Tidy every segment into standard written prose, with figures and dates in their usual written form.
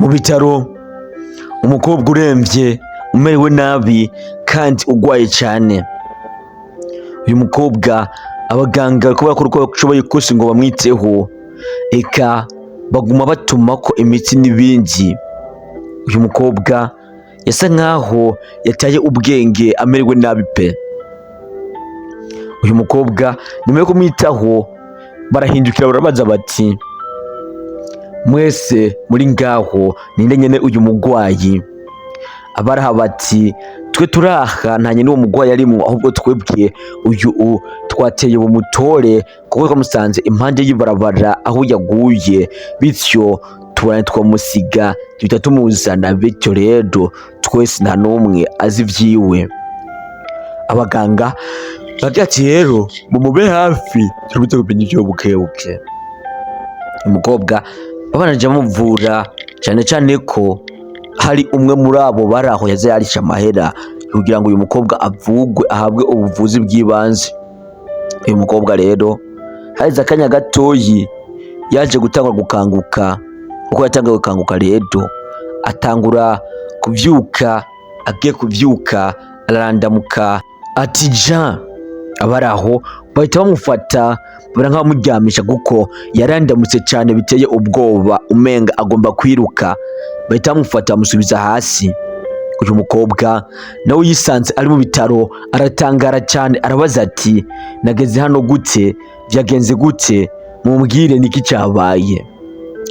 Mu bitaro, umukobwa uremvye, umerewe nabi kandi ugwaye cane. Uyu mukobwa abaganga bariko barakora uko bashoboye kose ngo bamwiteho, eka baguma batumako imiti n'ibindi. Uyu mukobwa yasa nkaho yataye ubwenge, amerewe nabi pe. Uyu mukobwa nyuma yo kumwitaho barahindukira barabaza bati: "Mwese muri ngaho, ninde nyene uyu mugwayi?" Abaraha bati: "Twe turaha, nta nyene uwo mugwayi arimwo, ahubwo twebwe uyu twateye bumutore kuko twamusanze impande y'ibarabara aho yaguye, bityo tubona twamusiga duhita tumuzana, bityo rero twese nta n'umwe azi ivyiwe." Abaganga baragira ati: "Rero mumube hafi, turabuze kumenya ivyo bukebuke." Umukobwa babanje bamuvura, cane cane ko hari umwe muri abo bari aho yaza yarisha amahera kugira ngo uyu mukobwa avugwe, ahabwe ubuvuzi bw'ibanze. Uyu mukobwa rero haheze akanya gatoyi yaje gutangura gukanguka. Uko yatanguye gukanguka rero, atangura kuvyuka, agiye kuvyuka ararandamuka ati: "Jean." Abari aho bahita bamufata, bara nk'abamuryamisha kuko yarandamutse cyane biteye ubwoba, umenga agomba kwiruka. Bahita bamufata bamusubiza hasi. Uyu mukobwa nawe yisanze ari mu bitaro, aratangara cyane, arabaza ati: "Nageze hano gute? Byagenze gute? Mumbwire, niki cyabaye?"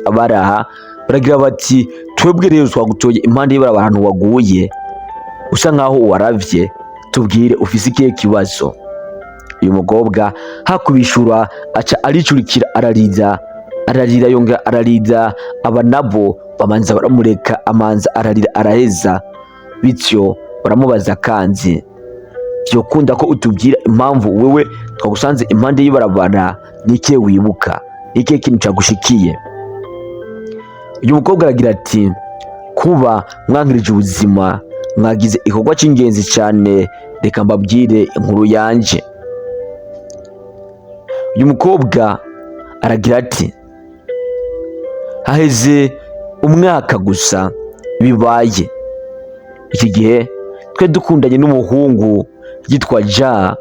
Abari aha baragira bati: "Twebwe rero twagutoye impande y'ibarabara ahantu waguye, usa nkaho waravye. Tubwire, ufise ikihe kibazo?" Uyu mukobwa hakubishura aca aricurikira, ararira, ararira, yongera ararira. Aba nabo bamanza baramureka, amanza ararira araheza, bityo baramubaza kandi: "Vyokunda ko utubwira impamvu wewe twagusanze impande y'ibarabara? N'ikihe wibuka? N'ikihe kintu cagushikiye?" Uyu mukobwa aragira ati: "Kuba mwankirije ubuzima, mwagize igikorwa c'ingenzi cyane. Reka mbabwire inkuru yanje." Uyu mukobwa aragira ati: "Haheze umwaka gusa bibaye. Iki gihe twe dukundanye n'umuhungu yitwa Ja,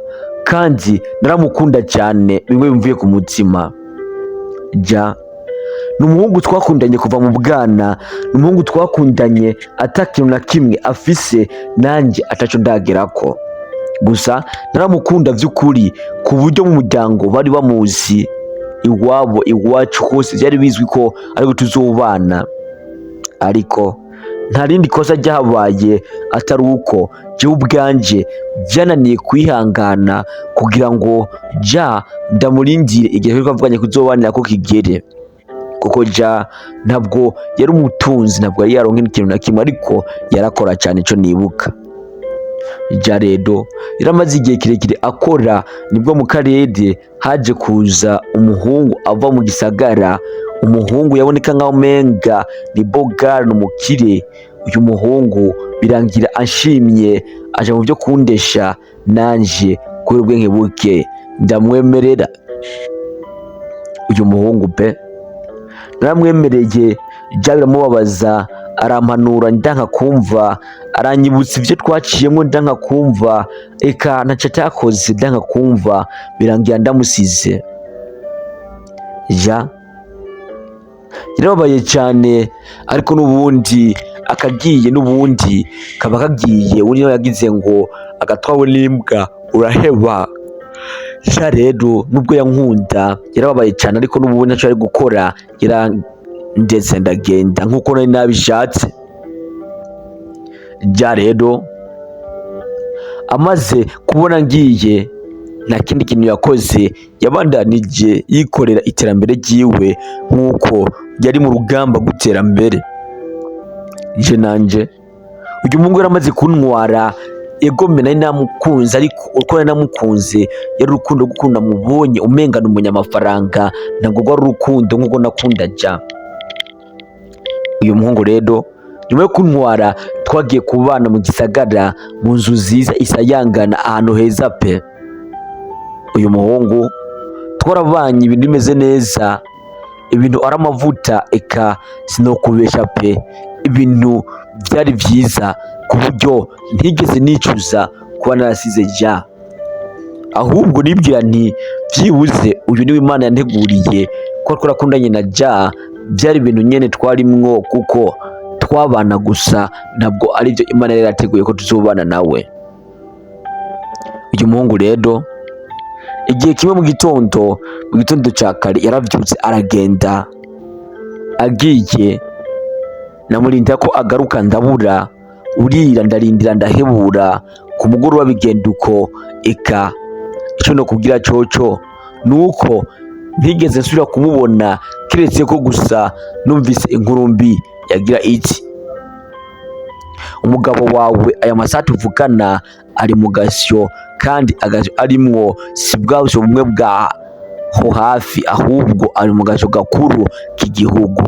kandi naramukunda cyane bimwe bimvuye ku mutima. Ja ni umuhungu twakundanye kuva mu bwana, ni umuhungu twakundanye ata kintu na kimwe afise, nanjye ataco ndagerako. Gusa naramukunda by'ukuri, ku buryo mu muryango bari bamuzi, iwabo, iwacu hose byari bizwi ko ariko tuzobana. Ariko nta rindi kosa ryahabaye atari uko jewe ubwanje byananiye kwihangana kugira ngo Ja ndamurindire igihe twari twavuganye kuzobanira ko kigere, kuko Ja ntabwo yari umutunzi, ntabwo yari yaronka ikintu na kimwe, ariko yarakora cyane, ico nibuka. Ja rero yaramaze igihe kirekire akora. Nibwo mu karere haje kuza umuhungu ava mu gisagara, umuhungu yaboneka nkaho umenga ni bogari, ni umukire. Uyu muhungu birangira anshimye, aja mu byo kundesha, nanje kubera ubwenge buke ndamwemerera. Uyu muhungu pe naramwemereye. Ja biramubabaza, arampanura ndanka kumva, aranyibutsa ibyo twaciyemo ndanka kumva, eka ntaco atakoze ndanka kumva, birangira ndamusize. Ja yarababaye cyane, ariko n'ubundi akagiye, n'ubundi kaba kagiye. Undi nawe yagize ngo agatwawe n'imbwa uraheba. Ja rero nubwo yankunda, yarababaye cyane, ariko n'ubundi ntaco yari gukora, yarandetse ndagenda nkuko nari nabishatse. Ja rero amaze kubona ngiye, nta kindi kintu yakoze, yabandanije yikorera iterambere ryiwe nk'uko yari mu rugamba rw'iterambere. Je nanje uyu muhungu yaramaze kuntwara. Egome nari namukunze, ariko uko nari namukunze yari urukundo gukunda mubonye umenga ni umunyamafaranga, ntabwo rwari urukundo nk'uko nakunda Ja. Uyu muhungu rero nyuma yo kuntwara, twagiye kubana mu gisagara, mu nzu nziza isayangana, ahantu heza pe. Uyu muhungu twarabanye, ibintu bimeze neza." Ibintu ari amavuta, eka sinokubesha pe, ibintu byari byiza ku buryo ntigeze nicuza kuba narasize Ja. Ahubwo nibwira nti byibuze uyu niwe Imana yanteguriye, ko twarakundanye na Ja byari ibintu nyene twarimwo, kuko twabana gusa, ntabwo aribyo Imana yari yarateguye ko tuzobana nawe. Uyu muhungu rero, igihe kimwe mu gitondo ca kare, yaravyutse aragenda. Agiye, namurinda ko agaruka ndabura, urira ndarindira ndahebura. Ku mugoroba bigenda uko. Eka ico nokubwira coco nuko ntigeze nsubira kumubona, kiretse ko gusa numvise inkuru mbi yagira iti: "Umugabo wawe aya masaha tuvugana ari mu gasyo, kandi agasyo arimwo si bwa busyo bumwe bwaho hafi, ahubwo ari mu gasyo gakuru k'igihugu."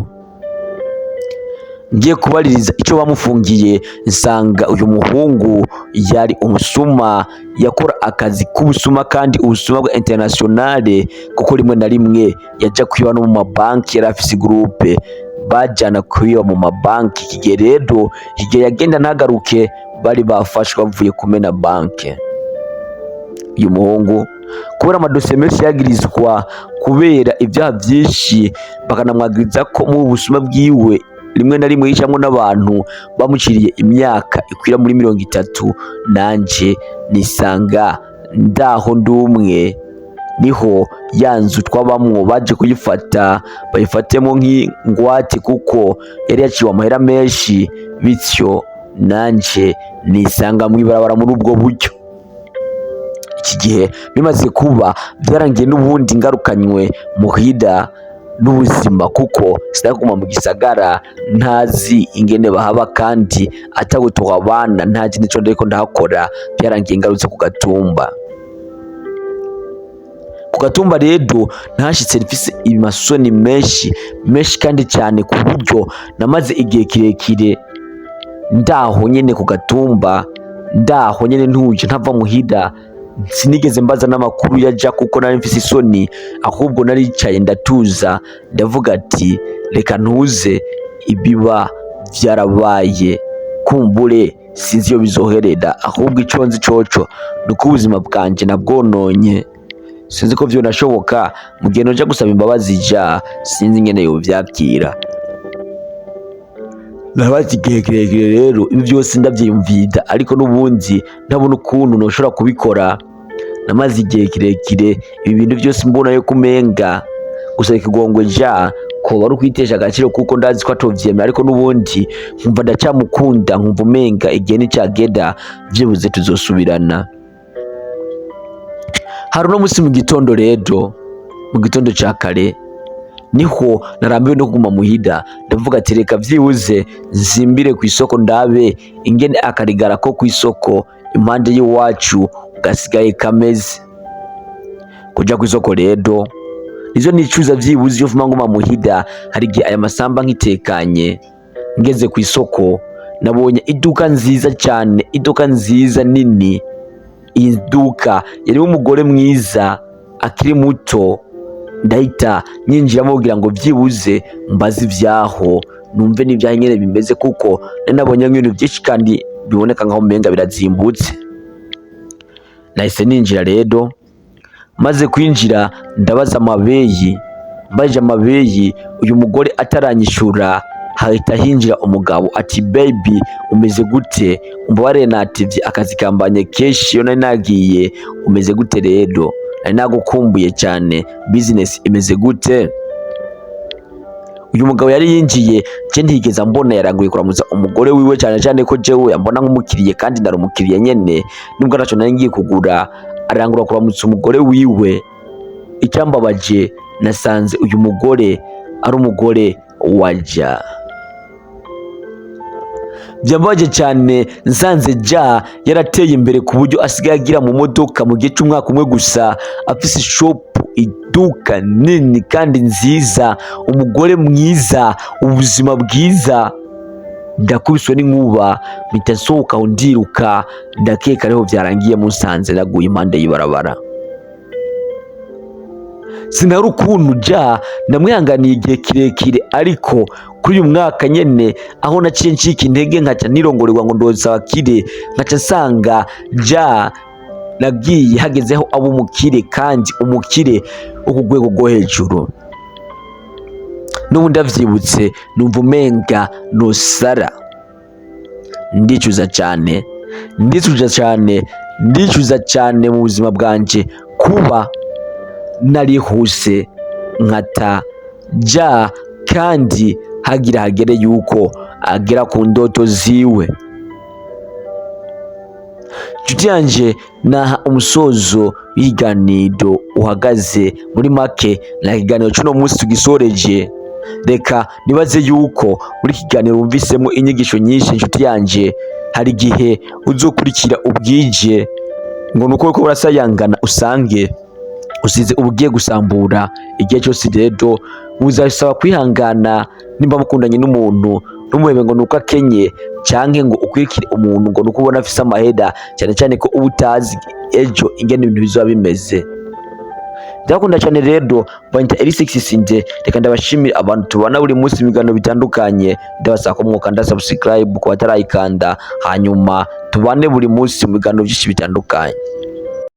Ngiye kubaririza icyo bamufungiye, nsanga uyu muhungu yari umusuma, yakora akazi k'ubusuma, kandi ubusuma bwa internationale, kuko rimwe na rimwe yaja kwiba no mu mabanki. Yari afise groupe bajana kwiba mu mabanki. Iki gihe rero, igihe yagenda ntagaruke, bari bafashwe bavuye kumena banke. Uyu muhungu, kubera amadosiye menshi yagirizwa, kubera ibyaha byinshi, bakanamwagiriza ko mu busuma bwiwe rimwe na rimwe yicamwo n'abantu, bamuciriye imyaka ikwira muri 30. Nanje nisanga ndaho ndumwe. Niho ya nzu twabamwo baje kuyifata, bayifatemo nk'ingwate, kuko yari yaciwe amahera menshi. Bityo nanje nisanga mw'ibarabara muri ubwo buryo. Iki gihe bimaze kuba, byarangiye n'ubundi ngarukanywe muhira n'ubuzima, kuko sinaguma mu gisagara ntazi ingene bahaba, kandi atawe abana, ntazi nico ndiko ndahakora. Byarangiye ngarutse ku gatumba. Ku gatumba rero ntashitse mfise amasoni menshi menshi kandi cyane, ku buryo namaze igihe kirekire ndaho nyene ku gatumba, ndaho nyene ntuje, ntava muhira. Sinigeze mbaza n'amakuru yaja, kuko nari mfise isoni. Ahubwo naricaye ndatuza, ndavuga ati reka ntuze, ibiba vyarabaye, kumbure sinzi iyo bizoherera. Ahubwo ico nzi coco nuko ubuzima bwanje nabwononye. Sinzi ko vyonashoboka mu gihe noja gusaba imbabazi Ja, sinzi ingene yovyakira. Nabaze igihe kirekire rero ibi byose ndavyiyumvira, ariko n'ubundi ntabona ukuntu noshobora kubikora. Namaze igihe kirekire ibi bintu byose mbona yuko umenga gusaba ikigongwe Ja koba ari ukwitesha agaciro, kuko ndazi ko atovyemera, ariko n'ubundi nkumva ndacamukunda, nkumva umenga igihe nicagera vyibuze tuzosubirana. Hari uno musi mu gitondo rero, mu gitondo ca kare, niho narambiwe no kuguma muhira. Ndavuga ati reka vyibuze nzimbire ku isoko, ndabe ingene akarigara ko ku isoko impande y'iwacu gasigaye kameze. Kuja ku isoko rero nizo nicuza. Vyibuze iyo mvuma nguma muhira, hari igihe aya masamba nkitekanye. Ngeze ku isoko, nabonye iduka nziza cyane, iduka nziza nini. Iyi duka yarimo umugore mwiza akiri muto. Ndahita nyinjiramo kugira ngo byibuze mbaze ibyaho, numve n'ibyaho nyene bimeze, kuko nari nabonye ibintu byinshi kandi biboneka nkaho umenga birazimbutse. Nahise ninjira rero. Maze kwinjira, ndabaza amabeyi. Mbajije amabeyi, uyu mugore ataranyishura hahita hinjira umugabo ati: "Baby, umeze gute? Umbabarire natevye, akazi kambanye kenshi iyo nari nagiye. Umeze gute rero? Nari nagukumbuye cyane. Business imeze gute?" Uyu mugabo yari yinjiye, je ntigeze ambona, yaranguye kuramutsa umugore wiwe, cyane cyane ko jewe ambona nk'umukiriye, kandi ndari umukiriye nyene nubwo ntaco nari ngiye kugura. Arangura kuramutsa umugore wiwe. Icyambabaje, nasanze uyu mugore ari umugore wa Ja. Byambabaje cyane nsanze Ja yarateye imbere, ku buryo asigaye agira mu modoka mu gihe cy'umwaka umwe gusa, afise shop, iduka nini kandi nziza, umugore mwiza, ubuzima bwiza. Ndakubiswe n'inkuba, mpita nsohoka aho ndiruka. Ndakeka ariho byarangiye musanze naguye impande y'ibarabara. Sinari ukuntu ja ndamwihanganiye igihe kirekire, ariko kuri uyu mwaka nyene aho naciye ncika intege, nkaca nirongorerwa ngo ndosaba akire, nkaca nsanga ja nagiye hagezeho aba umukire, kandi umukire wo ku rwego rwo hejuru. N'ubu ndavyibutse numva umenga nosara. Ndicuza cyane, ndicuza cyane, ndicuza cyane mu buzima bwanje kuba narihuse nkata ja, kandi hagira hagere yuko agera ku ndoto ziwe. Nshuti yanje, naha umusozo w'ikiganiro uhagaze. Muri make, na kiganiro c'uno munsi tugisoreje. Reka nibaze yuko muri kiganiro wumvisemo inyigisho nyinshi. Inshuti yanje, hari igihe uzokurikira ubwije ngo nuko uriko urasayangana, usange usize ubugiye gusambura igihe cyose. Rero buzasaba kwihangana. Nimba mukundanye n'umuntu, ntumuhebe ngo nuko akenye, canke ngo ukurikire umuntu ngo nuko ubona afise amahera, cyane cyane ko uba utazi ejo ingene ibintu bizoba bimeze. Ndabakunda cyane. Rero banyita Elisix. Reka ndabashimira abantu tubana buri munsi mu biganiro bitandukanye. Ndabasaba ko mwokanda subscribe ku batarayikanda, hanyuma tubane buri munsi mu biganiro byinshi bitandukanye.